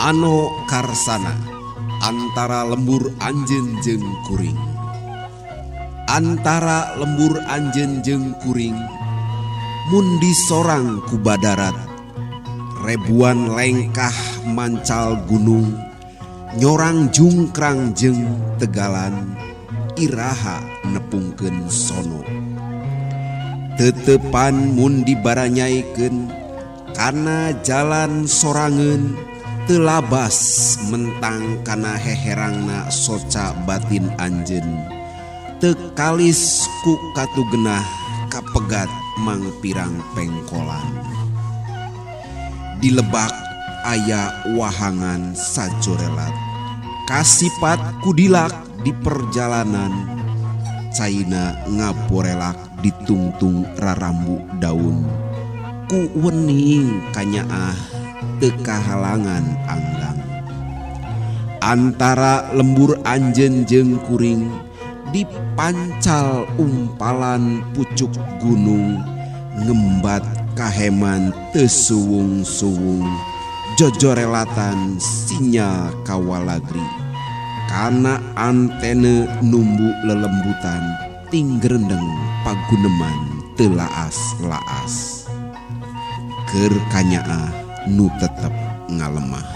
Ano Karsana antara lembur anjeun jeung kuring. Antara lembur anjeun jeung kuring mun disorang ku badarat rebuan lengkah mancal gunung nyorang jungkrang jeung tegalan iraha nepungkeun sono. Tetepan mun dibaranyaikeun kana jalan sorangeun teu labas mentang kana heherangna soca batin anjeun teu kalis ku katugenah kapegat mangpirang pengkolan. Di lebak aya wahangan sajorelat kasipat kudilak di perjalanan caina ngaborelak ditungtung rarambu daun ku wening kanyaah teu kahalangan anggang. Antara lembur anjeun jeung kuring dipancal umpalan pucuk gunung ngembat kaheman teu suwung-suwung jojorelatan sinyal kawalagri kana antene numbu lelembutan tinggrendeng paguneman teu laas-laas. Keur kanyaah nu tetep ngalemah.